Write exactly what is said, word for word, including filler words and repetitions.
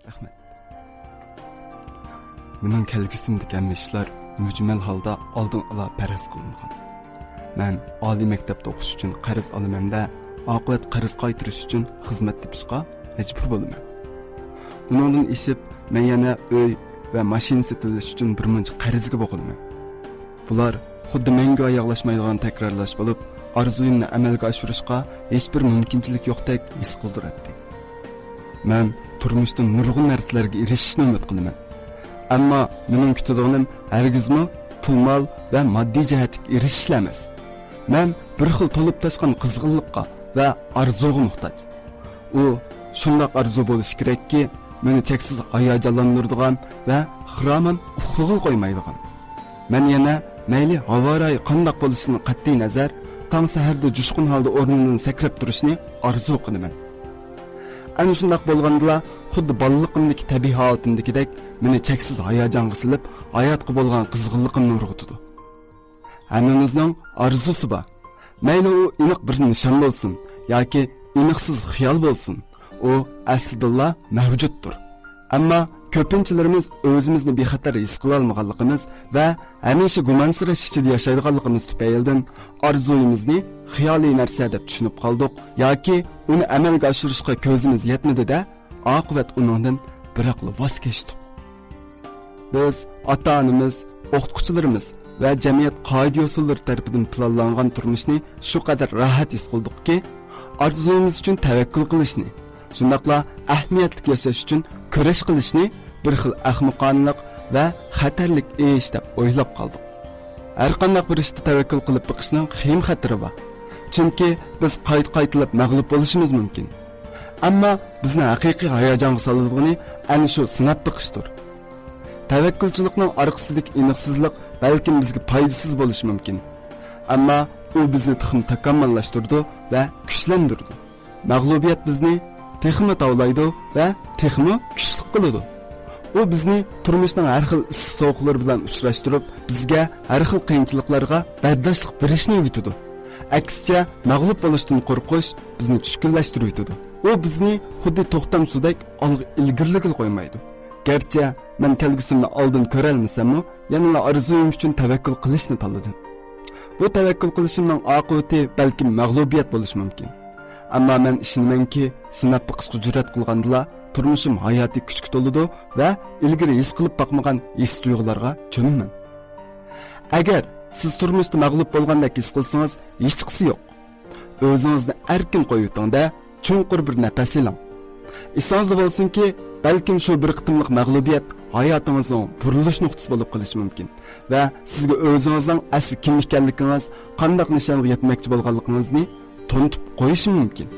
رەھمەت. مېنىڭ كەلگۈسىمدىكى ھەممە ئىشلار مۈجمەل ھالدا ئالدىن ئالا پەرەز قىلىنغان. مەن ئالىي مەكتەپتە ئوقۇش ئۈچۈن قەرز ئالىمەن ۋە ئاقىۋەت قەرز قايتۇرۇش ئۈچۈن خىزمەت تېپىشقا مەجبۇر بولىمەن. ئۇنىڭدىن ئېشىپ، مەن يەنە ئۆي ۋە ماشىنا سېتىۋېلىش ئۈچۈن بىر مۇنچە قەرزگە بوغۇلىمەن. بۇلار خۇددى مەڭگۈ ئاياغلاشمايدىغان تەكرارلاش بولۇپ، ئارزۇيۇمنى ئەمەلگە ئاشۇرۇشقا ھېچبىر مۇمكىنچىلىك يوقتەك ھېس قىلدۇراتتى. مەن تۇرمۇشتا نۇرغۇن نەرسىلەرگە ئېرىشىشنى ئۈمىد قىلىمەن. ئەمما مېنىڭ كۈتىدىغىنىم ھەرگىزمۇ پۇل-مال ۋە ماددىي جەھەتتىكى ئېرىشىشلەر ئەمەس. مەن بىر خىل تولۇپ تاشقان قىزغىنلىققا ۋە ئارزۇغا موھتاج. ئۇ شۇنداق ئارزۇ بولۇشى كېرەككى، مېنى چەكسىز ھاياجانلاندۇرىدىغان ۋە خىرامان ئۇخلىغىلى قويمايدىغان. مەن يەنە مەيلى ھاۋا رايى قانداق بولۇشىدىن قەتئىينەزەر، تاڭ سەھەردە جۇشقۇن ھالدا ئورنۇمدىن سەكرەپ تۇرۇشنى ئارزۇ قىلىمەن. ئەنە شۇنداق بولغاندىلا، خۇددى بالىلىقىمدىكى تەبىئىي ھالىتىمدىكىدەك مېنى چەكسىز ھاياجانغا سېلىپ، ھاياتقا بولغان قىزغىنلىقىمنى ئۇرغۇتىدۇ. ھەممىمىزنىڭ ئارزۇسى بار. مەيلى ئۇ ئېنىق بىر نىشان بولسۇن ياكى ئېنىقسىز خىيال بولسۇن، ئۇ ئەسلىدىنلا مەۋجۇتتۇر. ئەمما كۆپىنچىلىرىمىز ئۆزىمىزنى بىخەتەر ھېس قىلالمىغانلىقىمىز ۋە ھەمىشە گۇمانسىراش ئىچىدە ياشايدىغانلىقىمىز تۈپەيلىدىن ئارزۇيىمىزنى خىيالىي نەرسە دەپ چۈشىنىپ قالدۇق ياكى ئۇنى ئەمەلگە ئاشۇرۇشقا كۆزىمىز يەتمىدى-دە، ئاقىۋەت ئۇنىڭدىن بىراقلا ۋاز كەچتۇق. بىز ئاتا-ئانىمىز، ئوقۇتقۇچىلىرىمىز ۋە جەمئىيەت قائىدە-يوسۇنلىرى تەرىپىدىن پىلانلانغان تۇرمۇشنى شۇ قەدەر راھەت ھېس قىلدۇقكى، ئارزۇيىمىز ئۈچۈن تەۋەككۈل قىلىشنى، شۇنداقلا ئەھمىيەتلىك ياشاش ئۈچۈن كۈرەش قىلىشنى بىر خىل ئەخمىقانىلىق ۋە خەتەرلىك ئىش دەپ ئويلاپ قالدۇق. ھەرقانداق بىر ئىشتا تەۋەككۈل قىلىپ بېقىشنىڭ خېيىم-خەتىرى بار. چۈنكى بىز قايتا-قايتىلاپ مەغلۇپ بولۇشىمىز مۇمكىن. ئەمما بىزنى ھەقىقىي ھاياجانغا سالىدىغىنى ئەنە شۇ سىناپ بېقىشتۇر. تەۋەككۈلچىلىكنىڭ ئارقىسىدىكى ئېنىقسىزلىق بەلكىم بىزگە پايدىسىز بولۇشى مۇمكىن. ئەمما ئۇ بىزنى تېخىمۇ تاكامۇللاشتۇرىدۇ ۋە كۈچلەندۈرىدۇ. مەغلۇبىيەت بىزنى تېخىمۇ تاۋلايدۇ ۋە تېخىمۇ كۈچلۈك قىلىدۇ. ئۇ بىزنى تۇرمۇشنىڭ ھەر خىل ئىسسىق-سوغۇقلىرى بىلەن ئۇچراشتۇرۇپ، بىزگە ھەر خىل قىيىنچىلىقلارغا بەرداشلىق بېرىشنى ئۆگىتىدۇ. ئەكسىچە، مەغلۇپ بولۇشتىن قورقۇش بىزنى چۈشكۈنلەشتۈرۈۋېتىدۇ. ئۇ بىزنى خۇددى توختام سۇدەك ئالغا ئىلگىرىلىگىلى قويمايدۇ. گەرچە مەن كەلگۈسىمنى ئالدىن كۆرەلمىسەممۇ، يەنىلا ئارزۇيۇم ئۈچۈن تەۋەككۈل قىلىشنى تاللىدىم. بۇ تەۋەككۈل قىلىشىمنىڭ ئاقىۋىتى بەلكىم مەغلۇبىيەت بولۇشى مۇمكىن. ئەمما مەن ئىشىنىمەنكى، سىناپ بېقىشقا جۈرئەت قىلغاندىلا، تۇرمۇشۇم ھاياتىي كۈچكە تولىدۇ ۋە ئىلگىرى ھېس قىلىپ باقمىغان ھېس-تۇيغۇلارغا چۆمىمەن. ئەگەر سىز تۇرمۇشتا مەغلۇپ بولغاندەك ھېس قىلسىڭىز، ھېچقىسى يوق. ئۆزىڭىزنى ئەركىن قويۇۋېتىڭ-دە، چوڭقۇر بىر نەپەس ئېلىڭ. ئېسىڭىزدە بولسۇنكى، بەلكىم شۇ بىر قېتىملىق مەغلۇبىيەت ھاياتىڭىزنىڭ بۇرۇلۇش نۇقتىسى بولۇپ قېلىشى مۇمكىن ۋە سىزگە ئۆزىڭىزنىڭ ئەسلى كىم ئىكەنلىكىڭىز، قانداق نىشانغا يەتمەكچى بولغانلىقىڭىزنى تونۇتۇپ قويۇشى مۇمكىن.